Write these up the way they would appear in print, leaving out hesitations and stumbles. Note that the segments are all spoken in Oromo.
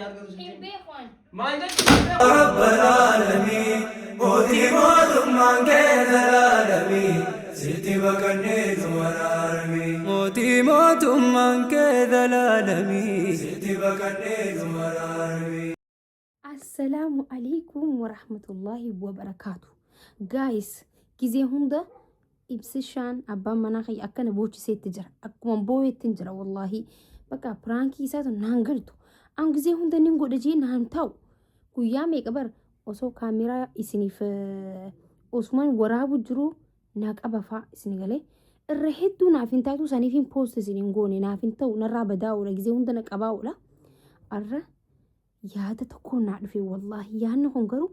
Hin beeku ani. Maal jechuudha? Rabbal aalamiin mootii mootummaan kee zalaalamii sitti baqanneetu araaramii. Mootii mootummaan kee zalaalamii sitti baqanneetu araaramii. Assalaamu alaikum warahmatullahi wabarakaatu. Guys, gizee hunda ibsishaan abbaan manaa kiyya akkana boochiseetti jira. Akkuma boo'eetti hin jira wallaahi. Bakka piraankii isaatu naan galtu. An gizee hunda nin godha jee naan ta'u. Guyyaa meeqa bar osoo kaameraa isiniif osuman waraabu jiru na qaba faa isin galee. Irra hedduu naaf hin taatu saniif hin post isin hin goone naaf hin ta'u narraa badaa oola gizee hunda na qabaa oola. Arra yaada tokkoon naa dhufe wallaahi yaadni kun garuu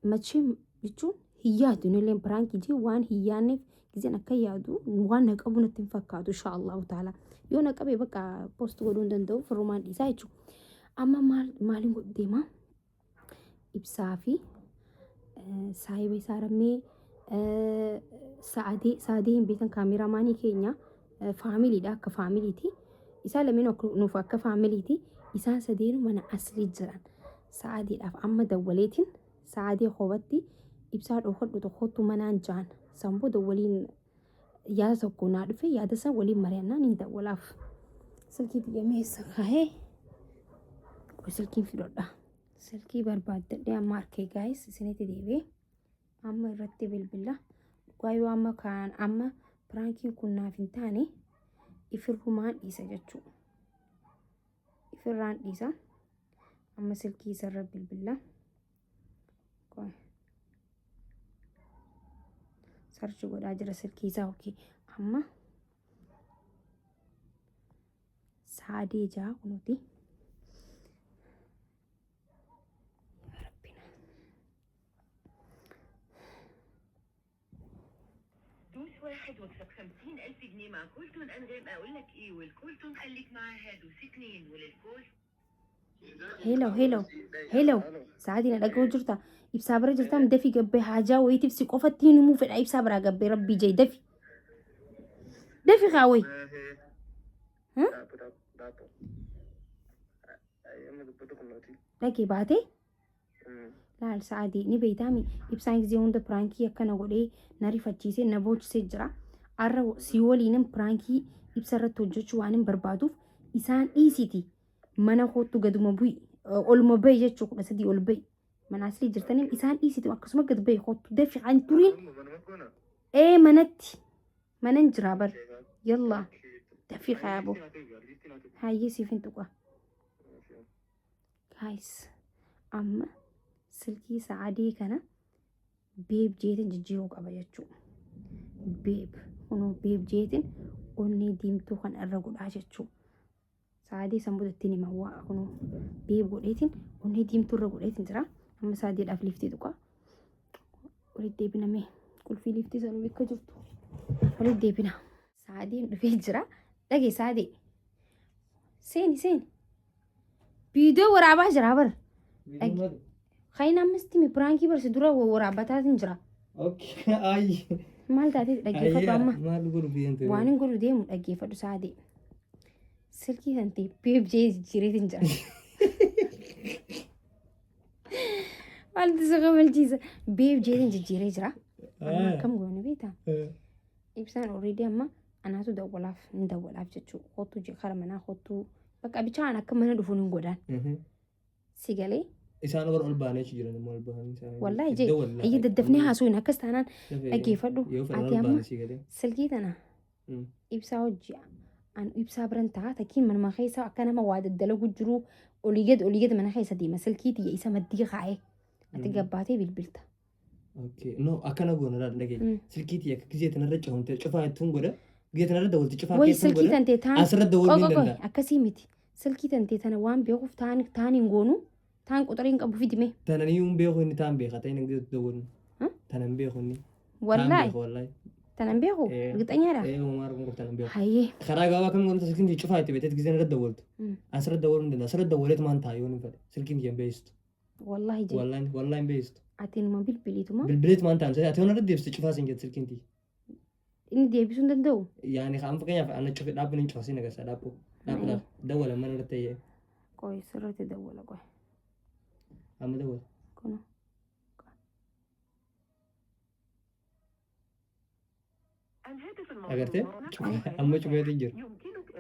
macheem jechuun hin yaadu nilleen piraankii jee waan hin yaadneef gizeen akka yaadu waan na qabu natti hin fakkaatu insha Allahu taala yoo na qabe bakka post godhuu hin danda'u firrumaan dhiisaa jechuudha. Amma maal maaliin godhu deemaa ibsaa fi saahiba isaa rammee sa'adee sa'adee hin beekan kaameraamaanii keenya faamiliidha akka faamiliiti. Isaan lameen nuuf akka faamiliiti. Isaan sadeenu mana aslii jiran. Sa'adeedhaaf amma dawwaleetiin sa'adee koobatti ibsaa dhoofadhu tokkottu manaan jaan. San booda waliin yaada tokko naa dhufe yaada san waliin mari'annaan hin dawwalaaf. Silkii biyya meessa kaa'ee silkiin fidhodha. Silkii barbaaddadhee amma arkee gaayis isinitti deebi'ee. Amma irratti bilbila. Dhugaa yoo amma kaan amma piraankiin kun naaf hin taane ifirrumaan dhiisa jechuudha. Ifirraan dhiisa. Amma silkii isarra bilbila. Qoy. Sarchi godhaa jira silkii isaa okii. Amma saadee jaa kunuuti. Yaa Rabbina. دوس واحد واكسب 50000 جنيه مع كولتون أنغام أقول لك إيه والكولتون خليك معاها دوس اتنين وللكول Hello, hello, hello. Sa'aatiin na dhaga'uu jirta. Ibsaa bira jirta dafi gabbee haajaa wayiitiif si qofatti hin himuu fedha ibsaa biraa gabbee rabbii jee dafi. Dafi kaa wayi. Dhagee baatee Laal sa'adii ni beeytaami ibsaan gizee hunda piraankii akkana godhee na rifachiisee na boochisee jira. Arra si waliinin piraankii ibsa irratti hojjechuu waan hin barbaaduuf isaan dhiisiti mana koottu gaduma bu'i oluma ba'i jechuu 13 ol ba'i. Mana aslii jirtaniin isaan dhiisiti akkasuma gad ba'i koottu dafi kan turiin ee manatti manan jiraa bar yallaa dafii kayaaboo hayyee siif hin tuqa. Guys amma silkii sa'adii kana beeb jeetiin jijjiiruu qaba jechuudha. Beeb kunoo beeb jeetiin onnee diimtuu kana irra godhaa jechuudha. Sa'adii san booda ittiin hima waa kunoo beeb godheetiin onnee diimtuu irra godheetiin jira. Amma sa'adiidhaaf liiftii tuqa. Walitti deebina mee qulfii liiftii sanuu bakka jirtu walitti deebina. Sa'adiin dhufee jira. Dhagee sa'adii. Seeni seeni. Viidiyoo waraabaa jira bar. Kan ammas timi piraankii barsi dura waraabbataa hin jira. Okay, ay. Maal taatee dhaggeeffadhu amma. Maal godhu biyyan ta'e? Waan hin godhu deemu dhaggeeffadhu saadee. Silkii kan ta'e beeb jee jijjiireetiin jira. Maaltu si kabalchiisa? Beeb jeetiin jijjiiree jira. Amma akkam goone beektaa? Ibsaan already amma anaatu dawwalaaf hin dawwalaaf jechuudha. Kottuu je kara manaa kottuu bakka bichaan akka mana dhufuun hin godhaan. Si galee Isaan warra ol baanee achi jiran immoo ol bahanii isaanii. wallaahi jee Iddoo wallaahi. ayyi daddafnee haasoo hin akkas taanaan Dafee dhaggeeffadhu. Yoo fedhan Ati ol amma baanee si galee. silkii tana ibsaa hojii an ibsaa biran ta'a takkiin manuma keessa akka nama waa daddalagu jiru olii gad olii gad mana keessa deema silkii tiyya isa maddii kaa'ee ati gabbaatee bilbilta. Okay. No, akkana goona laal dhagaye. Silkii tiyya akka gizee tanarra cufamte cufaa ittuun godha. Gizee tanarra dawwalti cufaa Wayi keessan silkii godha. tantee taan Asirra dawwaluu qoy ni qoy danda'a. akkasii miti. Silkii tantee tana waan beekuuf taan taan hin goonu taan quxarii hin qabu fidime. Tanan iyyuu hin beeku inni taan beeka ta'in gizee dawwalu. Huh? Tanan beeku inni. Taan Wallaahi beeku wallaahi. tanan beeku Eh. ergixanyaadha. Ee uumaa arguun qofa tanan beeku. Hayyee. Karaa gabaabaa kam goona silkiin tiyya cufaa itti beekteet gizee irra dawwaltu. Asirra dawwaluu hin danda'a. Asirra dawwaleet maan ta'a yoo hin fedhe. Silkiin tiyya hin beeksistu. Wallahi jee. Wallahi wallahi hin beeksistu. Ati numa bilbiliituma. Bilbileet maan ta'an ati waan irra deebiste cufaa siin jette silkiin tiyya. Inni deebisuu hin danda'u. Yaani kan fakkeenyaaf ana cufe dhaabbiin hin cufa siin agarsiisa dhaabboo. Dhaabboo dawwala mana irratti ta'ee. Qoy sirriitti dawwala qoy. Amma dawwala. Kun. Agartee? Amma cufeetiin jira.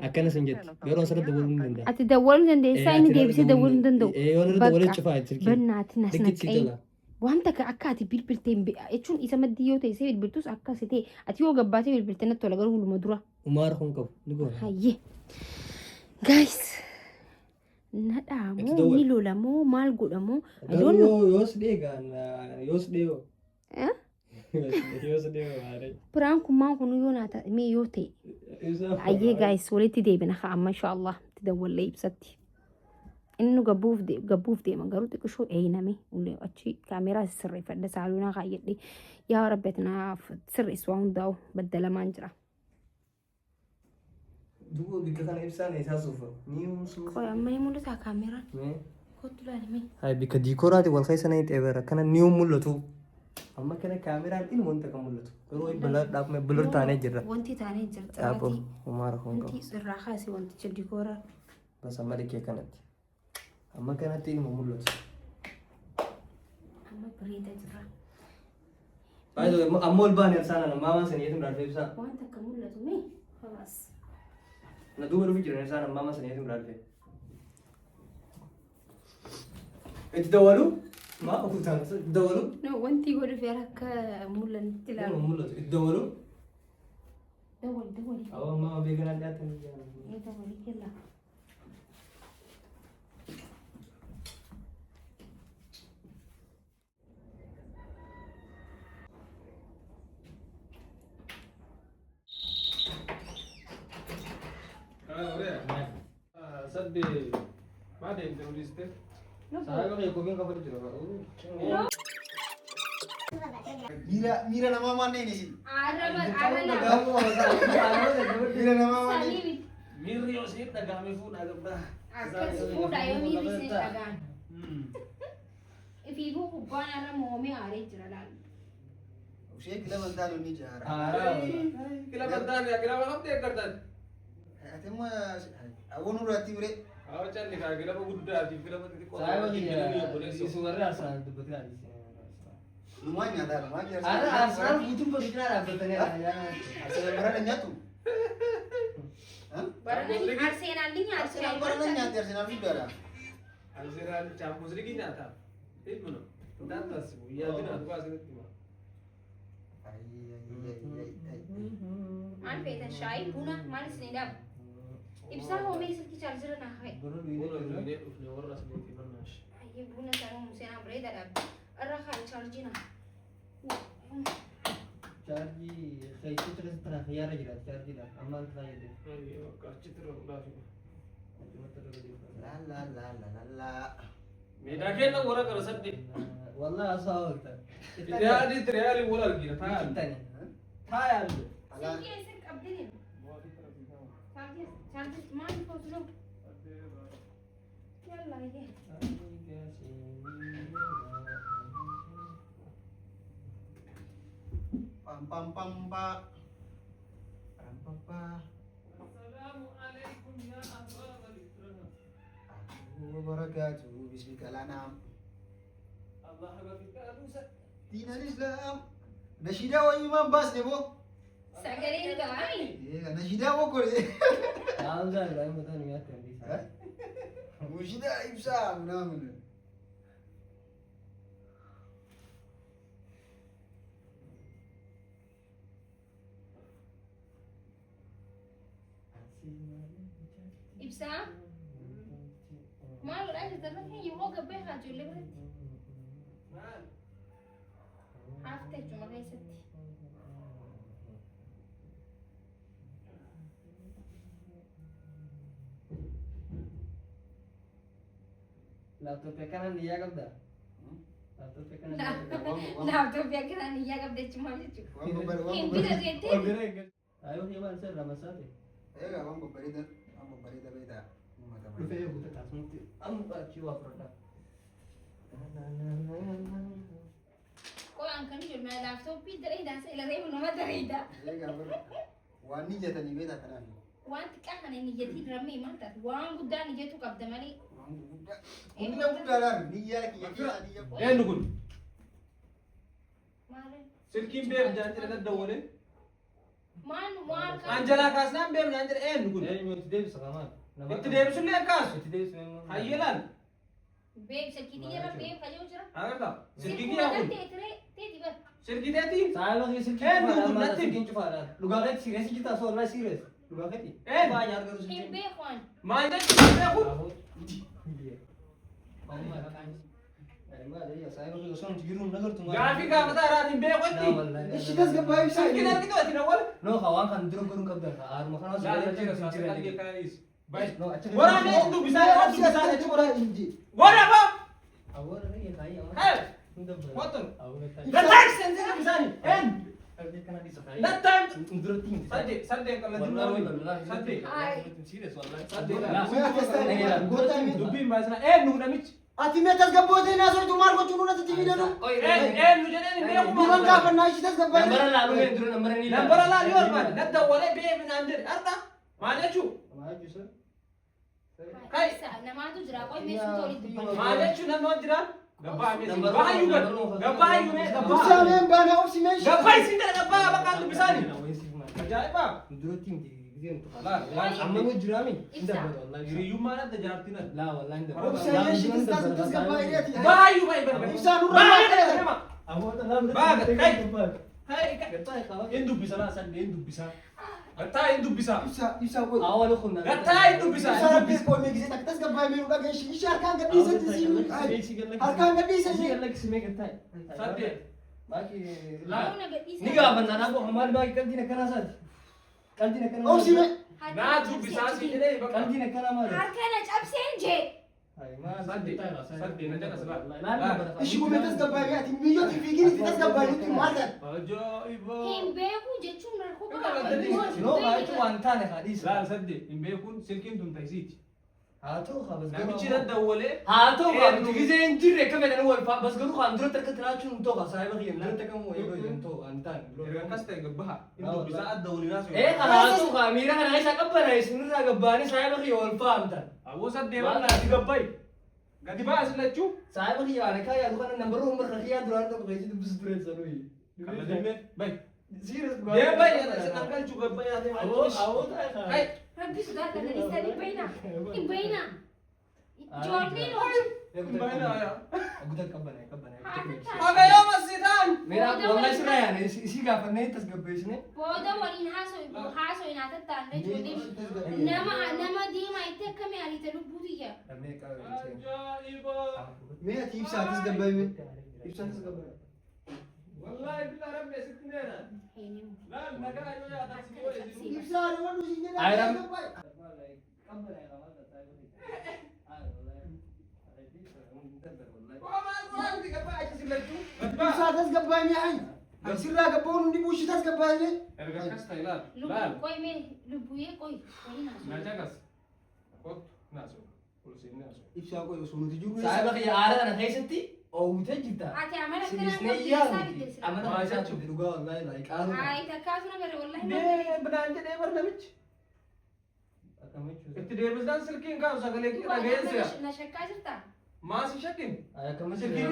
Akkana sin jetti. Garuu asirratti dawwaluu ni danda'a. Ati dawwaluu ni dandeessaa inni deebisee dawwaluu hin danda'u. Yoo irra dawwalee Bakka cufaa silkiin. Bannaatiin as Likkitti naqee. tola. Waan takka akka ati bilbiltee hin jechuun isa maddii yoo ta'e isee bilbiltus akka si ta'e ati yoo gabbaatee bilbilte natti tola garuu huluma dura. Umaara kun qabu. Ni goona. Hayyee. Guys. Nadhaa Itti moo dawwali. ni lola moo maal godha moo I Garuu don't know. yoos dheegaan yoos dheeyoo. Eh? Yoos dheeyoo maaree. Piraankummaan kun yoo naa ta'e mee yoo ta'e. Ayyee guys walitti deebina haa amma insha Allah itti dawwallee ibsatti. Inni gabbuuf deema garuu xiqqishoo eeyname ulee achi kaameeraa sirreeffadha saaluunaa kaayyadhe yaa rabbi ati naaf sirreessu waan hundaa'u baddalamaan jira. Duuba bikka kana ibsaan isaa suufa. Ni suufa. Qoy amma ni mul'ata kaameeraan. Kottu ilaali mee. Hai bikka diikoraati wal keessa na xeebera kana ni mul'atu. Amma kana kaameraan inni wanta kan mul'atu. Garuu balaa dhaabme bulur taanee jirra. Wanti taanee jira Dhaaboo xiraatii. umaara kun qabu. Wanti irraa kaase wanticha dikooraa. Bas amma likkee kanatti. Amma kanatti ilma mul'atu. Amma bareedaa jirra. Baay'ee amma ol baane ibsaan ana maamaan sanii eetum dhaadhee ibsaan. Wanta akka mul'atu mee khalas. Na duuba dhufi jiran ibsaan amma maamaan sanii eetum dhaadhee. Itti dawwalu maa ofuutaan itti dawwalu. No wanti godhu feera akka mul'anitti Ilma ilaalu. mul'atu itti dawwalu. Dawwali dawwali. Awwa maama beekanaan dhiyaatanii jiran. Ee dawwali kella. Sadde maa deemte mul'iste? Miira namaa maal dheen isin? Arraba arraba. Miira namaa maal dheen? Sanii miti. Miirri yoo isiin dhagahame fuudhaa gabdaa. Akkas fuudha yoo miirri isin dhagaan. Ifiifuu kubbaan arra moomee aaree jira laal. Ishee kilaba hin taane ni jaara. Kilaba taane kilaba kam deeggartan? Ati immoo awwa nurratti bire. Haa calli kaa kilaba guddaa fi kilaba xixiqqoo. Numaa nyaataa numaa nyaata. Arsenal barana nyaatu. Barana Arsenal ni nyaata. Arsenal barana nyaati Arsenal guddaadha. Arsenal Champions League nyaata. Ilmu no. Ndaattas guyyaa dina dhugaa asirratti hima. Maal feetan shaayii buna maal isin dhabu? Ibsaa hoomee silkii chaarjira naa hafe. Buna dhugnee dhufne warra asmeetii mannaash. Ayyee buna sana seenaa bareeda dhaabde. Irra kaa chaarjii naa. Achitti irra fi. La la la la la la. Meedaa kenna warra gara sadde. والله أصابت. Itihaadiitti Reyaaliin wal argina taa'an. Taa'an. Silkii eessa qabdini? Chaarjii chaarjii maal footu? Yalla ayyee. Pam pam pam pa. Pam pam pa. Assalaamu alaikum yaa ahbaab al-ikraam. Wabarakatuh bismika lanam. Allah gafitta aduusa. Diin al-Islam. Nashidaa wayii maan baasne boo? Sagalee ni qabaami? Nashidaa boo kore. Mushidaa ibsaa ምናምን. Ibsaa? Maal godhaa jirta irra keenya yoo gabbee haa ijoollee biratti? Maal? Haafte jechuudha keessatti. Laaptooppii akkanaan iyyaa qabdaa? Laaptooppii akkanaan iyyaa qabdaa? Laaptooppii akkanaan iyyaa qabda jechuun maal jechuudha? Waan babbareedaa. Hin bitatu jettee? Ayoo himaan isa irraa masaate. Egaa waan babbareedaa waan babbareedaa beektaa uummata malee. Dhufee eeguuta taasifamti amma achii waa fudhadhaa. Qo'aan kan jiru mana laaptooppii dareedaa isa ilaalee nama dareedaa. Egaa bara waan ni jetanii beektaa kanaaf. Waan xiqqaa kana hin ijjatiin rammee maal taate waan guddaan ijjatu qabda malee. Waan gurguddaa. Humna guddaadhaan niyyaa kiyya keessaa niyya. Eenyu kun? Maali? Silkiin beef jaan jedhe daddawwalee. Maal maal An jalaa kaasnaan beef naan jedhe eenyu kun? Eenyu itti deebisa kamaan? Itti deebisullee kaasu. Itti deebisu eenyu? Hayyee laal. Beef silkii xiyya beef kajoo jira. Agartaa? Silkii Silkuma kiyyaa kun. kan ta'e tiree teeti bar. Silkii teetii? Saayiba kee silkii Eenyu cufaadhaan kun maal natti? silkiin cufaadhaan. Dhugaa keeti serious jirtaa soo wallahi serious. Dhugaa keeti. Eenyu? Baay'ee argatu Hin silkiin. beeku ani. Maal jechuun beeku? Gaafii gaafataa irraa hin beekutti. Ishi tasgabbaa'ee ibsaa. Silkiin argitu ati nawwal. No, ka waan kan dura godhuun qabdan ka aaruma kana osoo Laal jedhee achi jira keessa jira. qalbii kaaniis. No, achi Waraabee hin dubbisaa hin Obsi dubbisaa as jechuudha. qoraa hin jee. Waraabaa! Awwaara ni kaayii amma. Hey! Hin dabbala. Kottu. Awwaara taa'ee. The time sense dubbisaani. Een! Qalbii kana dhiisa kaayii. That time. Duratti hin Sadde sadde qalladii Wallahi Sadde. Serious wallahi. Sadde. Mee akkas ta'e goota himi. Dubbiin baasina eenyu namichi? Ati mee tasgabbootee naa soitu maal gochuun natti itti fidanu? Eenyu jedheen hin beeku Duran gaafannaa ishi tasgabbaa'ee. Nambara laaluu hin dura nambara ni Nambara laal yoo barbaade daddawwalee beef naan jedhe har'a maal jechuu? Kai. Namaatu jira qoy meeshaa walitti dubbata. Maal jechuun nama jiraan? Gabbaa mee gabbaa hayyuu gad gabbaa hayyuu mee gabbaa. Ibsaa mee hin baanaa obsi mee ishee. Gabbaa isin jedhe gabbaa bakka dubbisaani. Ajaa'iba! Duratti hin giseen Laal laal amma nu jiraami. Hin Ibsa. dabbala wallahi. Hiriyyummaan adda jaartiin adda. Laa wallahi hin dabbala. Obsi mee ishee tasgabbaa'ee ati. Gabbaa hayyuu baay'ee barbaade. Ibsaa nurra maal ta'e? Awwaara laa Baaga, kai. Kai. Hin dubbisaa sadde hin dubbisaa. Gattaa hin dubbisaa. Ibsaa ibsaa qoy. Awwaara kun. Gattaa hin dubbisaa. Ibsaa rabbi qoy mee gisee takka tasgabbaa'ee mee nu dhagaye ishee harkaan gadhiisetti si. Harkaan gadhiise ishee. Sadde. Baaki. Humna gadhiisa. Ni gaafanna naa qofa maal baaki qalbiin akkanaa isaati. Qalbiin akkanaa. Obsi mee. Naa dubbisaa si jedhee bakka. Qalbiin akkanaa maali? Harka na cabseen jee. Sadde. Sadde na jala silaa. Ishi gomee tasgabbaa'ee ati biyyooti fiigin itti tasgabbaa'ee nutti maal ta'e? Ajaa'iba! Hin beeku jechuun rakkoo qaba. No, jechuun waan taane haa dhiisa. Laal sadde hin beekuun silkiin tun ta'isiiti. Haa ta'u haa bas garuu. Namichi daddawwalee Haa ta'u haa nuti gisee hin jirre akka fedhan wal faa bas garuu haan duratti akka tiraachuun hin ta'u haa saayiba kiyya duratti akka wayii godhu hin ta'u haan taane. Erga akkas ta'e gabbaha hin dubbisaa adda waliin haasa'u. Ee haa ta'u haa miira kana isa qabbana isinirraa gabbaanii saayiba kiyya wal faamtan. Aboo saddee bal'aa ati gabbayi. Gadi baas lachuu. Saayiba kiyya waan akka yaadu kana nambaroo umar kiyyaa duraan tokko keessi dubbisu ture sanuyi. Kalladillee bayi. Serious Deem bayi an galchuu gabbayi haa ta'e. Awoo awoo ta'e haa. Kai. Rabbi sodaata na dhiistan hin bayina. Hin bayina. Ijoolleen hojii. Guutaa qabbana qabbana. Haga yoo masitaan. Meera wallahi sirraa yaane isii gaafannee tasgabbeessine. Booda waliin haasoo hin tattaan ijoolleen nama nama diimaa itti akkamii ariita lubbuu tiyya. Ajaa'iba! Mee ati ibsaa tasgabbaa'ee mee. Ibsaa tasgabbaa'ee. Wallahi billah rabbi asitti neena. Laal nagaa yoo yaatan si boo'e si. Ibsaa ani waan nuti jedhan Ayram. tasgabbaa'ee. Ibsaa tasgabbaa'ee mee hayi. Sirraa gabbaa'uun hundi buushi tasgabbaa'ee mee. Erga akkas ta'e laal. Laal. Lubbuu qoy mee lubbuyyee qoy waliin haasoo. Na jagas. Kottu naasoo. Ol seennee haasoo. Ibsaa qoy osoo nuti jirru. Saayiba kiyya aara kana keessatti oowwitee jirta. Ati amala Sinisnee akkanaa yaadu. qabdu isaa Amala Maal isaa jechuun? dhugaa wallahi laa qaaru. Ay takkaatu na bare wallahi. Mee binaan jedhee bar namichi. Itti deebisnaan silkiin kaasu sagalee kee dhaga'een si'a. Na shakkaa jirta? Maa si shakkin? Silkiin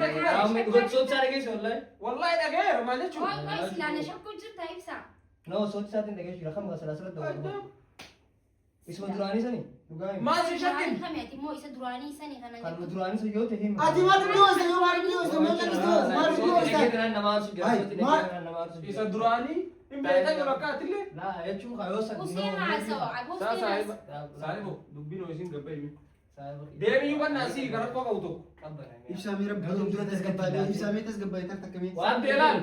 Sochi isaa dhageesse wallahi. Wallahi dhaga'eera maal jechuun? Qoy qoy silaa na shakkuu jirta ibsa. No sochi isaatiin dhageessu jira kan silaa sirra dabalu. Isuma duraanii sani dhugaa himi. Maa si shakkin? Duraanii kami ati immoo isa duraanii sani kana Kanuma jettu. duraanii sun yoo ta'e himi. Ati maal dubbii hoosta yoo maal dubbii hoosta mee callistuu maal dubbii hoosta. Nama aarsu jira. Ay, maal? Nama aarsu jira. Isa duraanii hin beekan yeroo akkaattillee. Laa jechuun kan yoo san. Usee haasawa Saa usee saahiba. haasawa. Saahibo dubbiin hoo isin gabba himi. Deemii qannaa sii gara rakkoo qabu tokko. Ibsaa mee rabbi dura tasgabbaa'ee ibsaa mee tasgabbaa'ee takka mee. Saddee laal.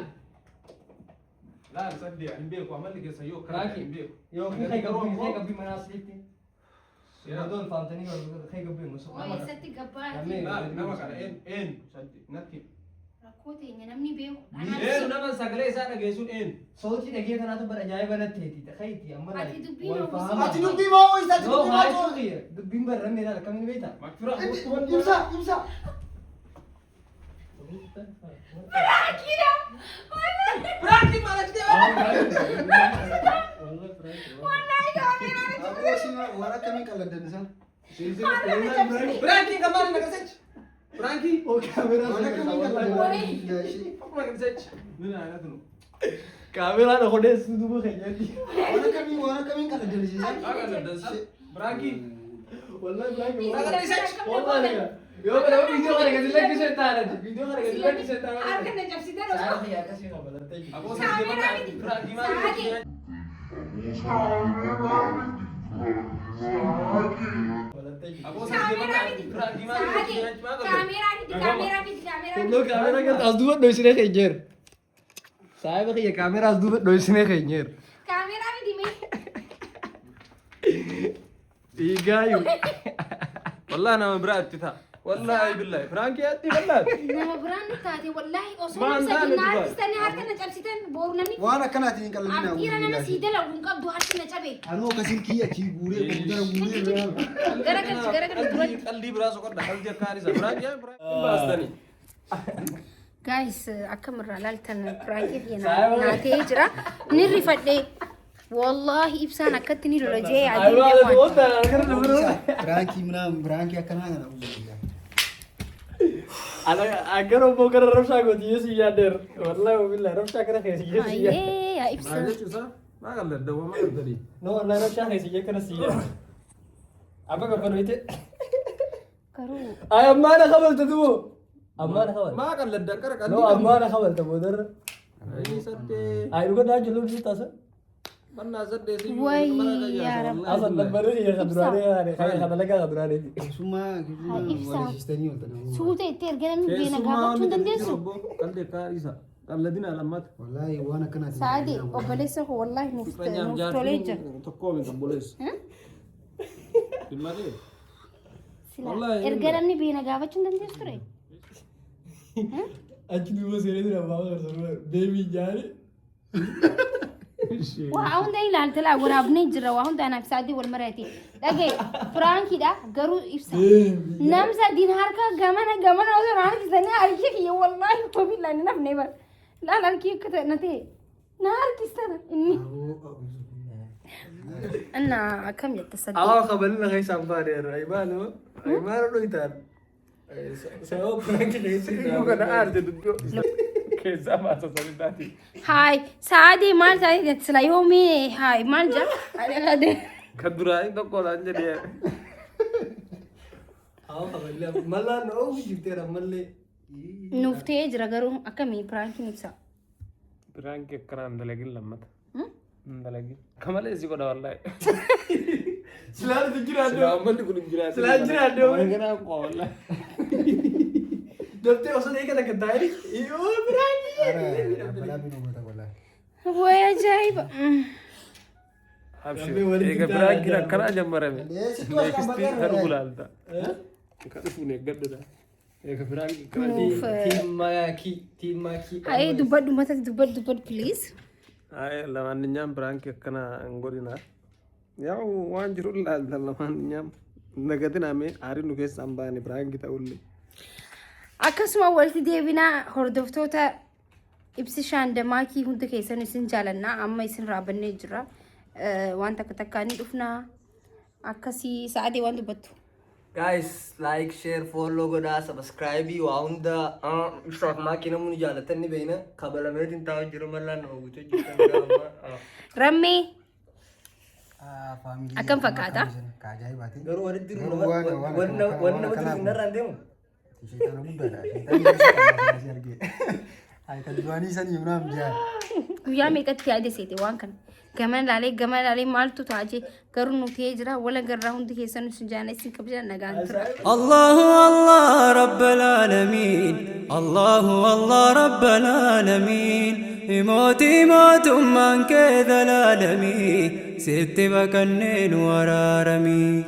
Laal saddee hin beeku amalli keessa yoo akkana ta'e hin beeku. Yookiin kai gabbii kai gabbii mana asliitti. Odoon faamtanii kai gabbii musu. Qoy eessatti gabbaati? Laal nama kana een een saddee natti. Rakkoo teenya namni beeku. Een nama sagalee isaa dhageessuun een. Sochi dhagee kanaatu bara ajaa'iba natti teeti. Kayti amma Ati dubbiin hawwisiisa. Ati dubbii maa hoosta ati Yoo dubbii haa maa hoosta. jechuun dubbiin barramee laala akkamiin beektaa? Makfira. Ibsaa ibsaa. Biraakidha! Biraakii maal achi deemaa? Akkoo si waan akkamiin qalladdan isaan. Prank kamaali naqasech. Prank. Waan akkamiin qalladdan? Akkuma naqasech. ምን አይነት ነው? Kaameraan odeessu duuba keenyatti. Waan akkamiin qalladdan ishee? Prank. Wallahi prank. Naqasech. Wallahi. Yoo kana viidiyoo kana gadi lakkisee taa'an. Viidiyoo kana gadi lakkisee taa'an. Harka na cabsitan osoo. Sa'a akkasii qabalattee jirti. Kaameraa miti. Sa'aatii. Qabalattee jirti. Kaameraa miti. Sa'aatii. Kaameraa miti. Kaameraa miti. Kaameraa miti. Kunnoo kaameraa kan as duuba dhoysinee keenyeer. Saayiba kiyya kaameraa as duuba dhoysinee keenyeer. Kaameraa miti mee. Dhiigaayu. Wallahi nama biraa itti ta'a. Wallahi billahi. Prank atti wallahi. Nama biraan nu taate wallahi osoo Maal nama taane sadii na dubaay? harkistanii harka na cabsitan boru namni Waan akkanaatiin hin qalladinaa. dhiira nama sii dalagu hin qabdu harki na cabe. Anuu akkasiin kiyya achii guuree kompiitara guuree. Gara galchi gara galchi duratti. Qaldii biraa soqodha. Qaldii akka haadha isaa. Prank yaa prank baastanii. Guys, akkamirraa laaltan prank naa ta'ee jira. Ni rifadhe. Wallahi ibsaan akkatti ni lola jee yaadee waan. Prank ምናምን prank akkanaa kana uumama. Agar obbo gara rabshaa gooti yesu yaaddeer. Wallahi wabillahi rabshaa kana keessa yesu yaaddeer. Ayyee yaa ibsa. Maal jechuusaa? Maa qalladda waa qalladii? No wallahi rabshaa keessa jee kana si yaadde. Abba gabbanu ite. Garuu Ay ammaana kabalta dubo. Ammaana kabalta. Maa qalladda qara No qaldii. ammaana kabalta boodarra. Inni saddee. Ay dhuga daa jiru lubbu taasa. Mannaa saddee si. Way yaa Rabbi. Asan lambarri kiyya kan duraanii kan dalagaa kan duraanii. Keessummaa Ibsaa. waliisistanii ooltan. Suuta itti erga namni beena gaafachuu hin dandeessu. Qaldii akka haadha isaa. Qalladina lammata. Wallahi waan akkanaatiin. Sa'aadii obboleessa koo wallahi nuuf nuuf tolee jira. Tokkoo miti obboleessa. Dhimma ta'e. Sila Wallahi erga namni beena gaafachuu hin dandeessu ture. Achi duuba seenee jira abbaa garsoomuu beebii jaani. Waa hunda ilaalte laa waraabnee jira waa hunda anaaf sa'aadii wal mari'ate. Dhagaye prankiidha garuu ibsa. Nam sadiin harka gamana gamana osoo na harkisanii harki kiyya wallahi wabillahi ni nafne bar. Laal harki akka ta'e na ta'e na harkistana inni. Inna akkam jette sadii. Awaa kabalina keessaan baaneera. Imaano imaano dhoyitaan. Sababa prank keessa. Kana aarte dubbii keessaa baasa sanii taati. Haay sa'aadii maal taate jette sila yoomii haay maal jaa. Kan duraanii tokkodhaan jedhee. Awaa kabalina mallaan oofu jirteera ammallee. Nuuf ta'ee jira garuu akkamii prankiin ibsa. Prank akkanaa hin dalagin lammata. Hin dalagin. Kamalee si godha wallahi. Silaan itti jiraadde. Silaa ammalli kun hin jiraatu. Silaan jiraadde. Ganaa qofa wallahi. Daftee osoo eegala kan taa'e yoo prank. Balaa binuu goota wallahi. Way ajaa'iba. Abshir. Eega prankiin akkanaa jammarame. Sitti as Next dhaabbatee kan dhufu laalta. Kan dhufu eeggadhu. Eega prank akkanaa. Nuuf. Team Maakii Team Maakii. Haye dubbadhu matatti dubbadhu dubbadhu please. Ay ለማንኛውም prank akkanaa hin godhinaa. Yaa'u waan jiru laalta ለማንኛውም nagatiname aariin nu keessaa hin baane prank ta'ullee. Akkasuma walitti deebinaa hordoftoota ibsishaan damaakii hundi keessan isin jaalannaa amma isin raabannee jira. Waan takka takkaa ni dhufnaa akkasii sa'adii waan dubbattu. Guys, like, share, follow godhaa, subscribe waa hunda ibsaaf maakii namni jaalatan ni beekna. Kabalameetiin taa'u jiru mallaan nama guutuu jirtan amma. Rammee Family. Akkam fakkaata? Ka ajaa'ibaati. Garuu walitti jiru Garuu wanni nama jiru hin narraan deemu. Sheexana guddaadha. Sheexanni si argee. Ay kan duraanii sanii ምናምን jaa. Guyyaa meeqatti yaade seete waan kana. Gamana laalee gamana laalee maaltu ta'a jee garuu nu ta'ee jira wala garraa hundi keessan isin jaana isin kabajaa nagaan tura. الله الله رب العالمين الله الله رب العالمين موتي موت من كذا العالمين ست بكنين ورارمي.